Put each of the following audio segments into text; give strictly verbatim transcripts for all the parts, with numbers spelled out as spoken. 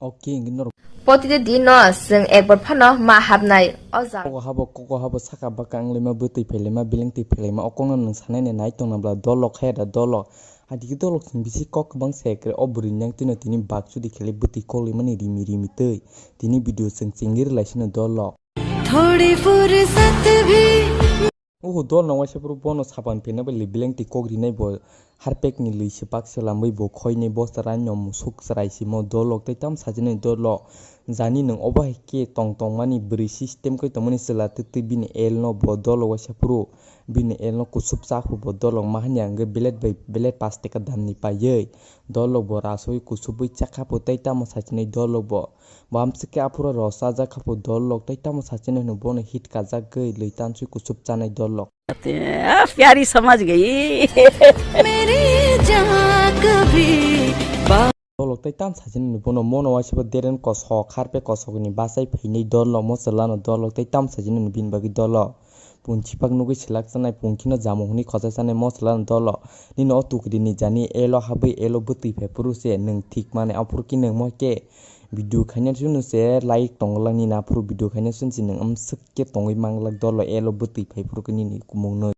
Ok, hingke norok. Poti de di no, chwng ekbar phano ma habnai o jaga. Koko habo, koko habo saka baka wnglaima, bwtwi phailaima, bilengtwi phailaima, o kokno nwng sanai nai nai tongna bla dolok khe da dolok. Adike dolok chwng bisi kok kwbang se kre o bwrwi nang twino tini bakchudi khelai bwtwi koklaimani rimi rimi twi. Tini video chwng chengwi rwlaisino dolok. Thodi fursat bhi. Uhu dol no waisa phuru bono sapan phina bai bilengtwi kok rinai bo harpek ni lwi se bak se lamwi bo khoi ni bo chwrai no musuk chwrai simo dolok tei tam sajani dolok jani nwng obo hai khe tong tong mani bwrwi system khe tongmani chwla twi twi bini el no bo dolok waisa phuru bini el no kusup cha khu bo dolok ma hanya hwnkhe belet bai belet pash taka dam ni paiwi dolok bo rasoi kusubwi cha kha pho tei tamo sajani dolok bo. Bo amchike aphuru rw chajak kha pho dolok tei tamo sachino hino bono hit kajagwi lwi tanswi kuchup chanai dolok. Ate, ah, pyari samajh gayi. Mere jaan kabhi ba- Dolok tei tam sachino hino bono mono waisa bo deren kosok harpe kosok ni bachai phainai dolok mo chwlano dolok tei tam sachino hino bini bagwi dolok. Punchipak nugwi selak chanai pungkhino jamung hwnwi khochai chanai mo chwlano dolok. Nini o tukrini jani elo habwi elo bwtwi phai phuru se nwng thik mani aphuru khe nwng mo khe. Video khaina chwng se like tong glak nini aphuru video khaina chwng se nwng amswk khe tongwi manglak dolo elo bwtwi phai phuru khe nini kumung nwi.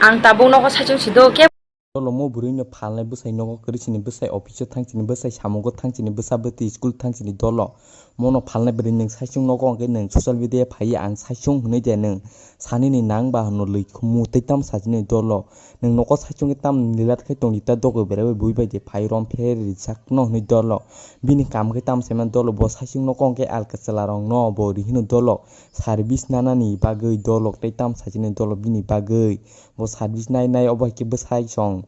Ang tabuk nogo saichung si do khe. Dolo mo bwrwi no phalnai bwsai nogo kwrwi sini bwsai office o thang sini bwsai samungo thang sini bwsa bwtwi school thang sini dolo. Mono phalnai bwrwi nwng saichung nogo hwnkhe nwng social media phaiwi ang saichung hwnwi de nwng sanini nang ba hwnwi lwi khumu tei tam sajini dolo. Nwng nogo saichung khe tam lilat khai tongdi ta dogo berai bai bui bai de phai rom phe rijak no hwnwi dolo. Bini kam khe tam saimano dolo bo saichung nogo hwnkhe alka chwla rok no bo ri hino dolo. Service nanani bagwi dolo tei tam sajini dolo bini bagwi. Bo service nai nai obo hai khe bwsai song.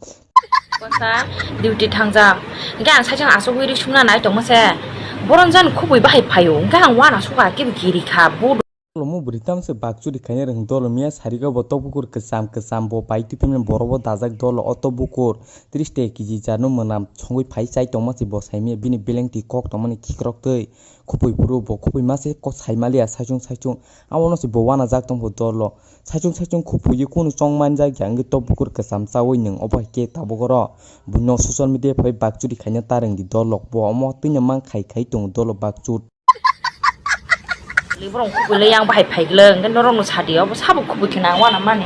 Bwsa duty thangjak. Hingke ang saichung asugwi ri sumna nai tongma se. Boron jan khubui bahai phaio. Hingke ang wana suka kebo kiri kha. Bo Dolo mo bwrwi tamo se bakchuri khaina rwng dolo miya sarigo bo tok bukur kwcham kwcham bo pai twi phimani borok bo dajak dolo o tok bukur tris taka kg jarno mwnam songwi phai chai tongma se bo saimanya bini belengtwi kok tongmani khikrok twi khupui phuru bo khupui ma se kok saimaliya saichung saichung abono se bo wanajak tongpho dolo. Saichung saichung khupui kunu chong manjak ya wngwi tok bukur kwcham chaui nwng obo hai khe tabuk oro buino social media phai bakchuri khaina ta rwngdi dolok bo omo twino mang khai khai tongo dolok bakchut. Borok khubui le yang bahai phai glwng hwnkhe norok no sadi obo sabo khubui khna wana mani.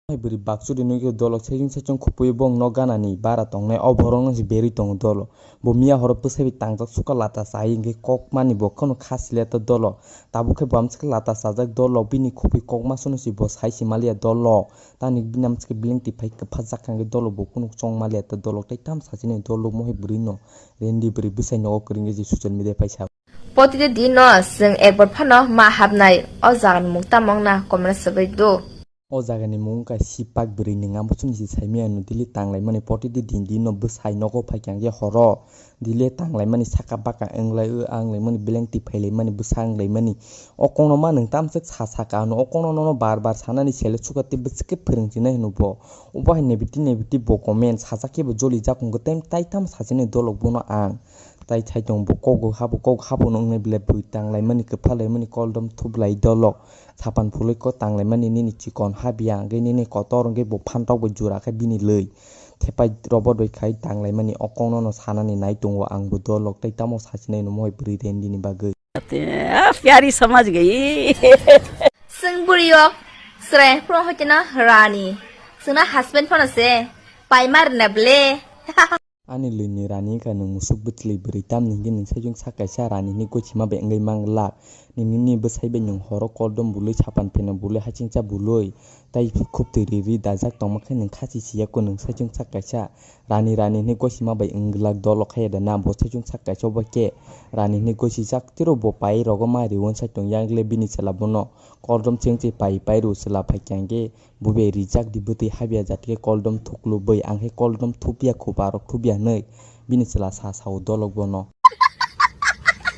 Hai bwrwi bakchuri nugwi dolok saichung saichung khupui bong nok ganani bara tongnai o borok no se berwi tongo dolo. Bo miya horo bwsai bai tangjak suka lata chai hwnkhe kok mani bo kheno kha sile ta dolo. Tabuk khe bo amchwk lata chajak dolo bini khupui kok ma sono se bo sai se maliya dolo. Tani bini amchwk belengtwi phai kwpha jak kha hwnkhe dolo bo kheno chong maliya ta dolo tei tam sachini dolo mohai bwrwi no rendi bwrwi bwsai nogo kwrwngwi je social media phai sa. Poti de di no chwng ekbar phano ma habnai o jaga ni mung tamo wngna comment swbwi do. O jaga ni mung wngkha Sipak bwrwi nwng abo chwng se saimaya no dili tanglaimani poti de din din no bwsai nogo phaikha hwnkhe horo dili tanglaimani saka baka wnglai o wnglaimani belengtwi phailaimani bwsa wnglaimani o kokno ma nwng tamswk sa saka ano o kokno nono bar bar sanani sele chuka tei bwswk khe phwrwng chinai hwno bo obo hai negative negative bo comment sajak khe bo jolijak wngo tei tai tamo sachini dolok bono ang. Tai thai tong bo kok habo kok habo no wngnai belai bwrwi tanglaimani kwphalaimani koldom thublai dolok sapan phulwi kok tanglaimani nini chikon habya hwnkhe nini kotor hwnkhe bo phantok bai jura khe bini lwi thepai robot bai khai tanglaimani o kokno no sanani nai tongo ang bo dolok tei tamo sachinai no mohai bwrwi rendini bagwi. Ate, ah, pyari samajh gayi. Chwng bwrwi yok chwrai phuru hoiteno rani chwngno husband phano se paima rwna ble. Ani lwini rani wngkha nwng musuk bwtwlwi bwrwi tamni hwnkhe nwng saichung sak kaisa rani hinwi gochima bai wngwi manglak. Nini nini bwsai bai nwng horo koldom bului sapan pheno bului hachingcha bului tai khuptwi ri ri dajak tongma khe nwng khasi siya kho nwng saichung sak kaisa rani rani hinwi gochima bai wngwlak dolo khaiya da na bo saichung sak kaisa obo khe rani hinwi gochijak tiro bo pai rogo ma riwi saitong yang le bini chwla bono koldom chengchi pai pai rw chwla phaikha hwnkhe. Bo bai rijak di bwtwi habya jat khe koldom thuklu bai ang khe koldom thupya khuba rok thupya hwnwi bini chwla sa sao dolok bono.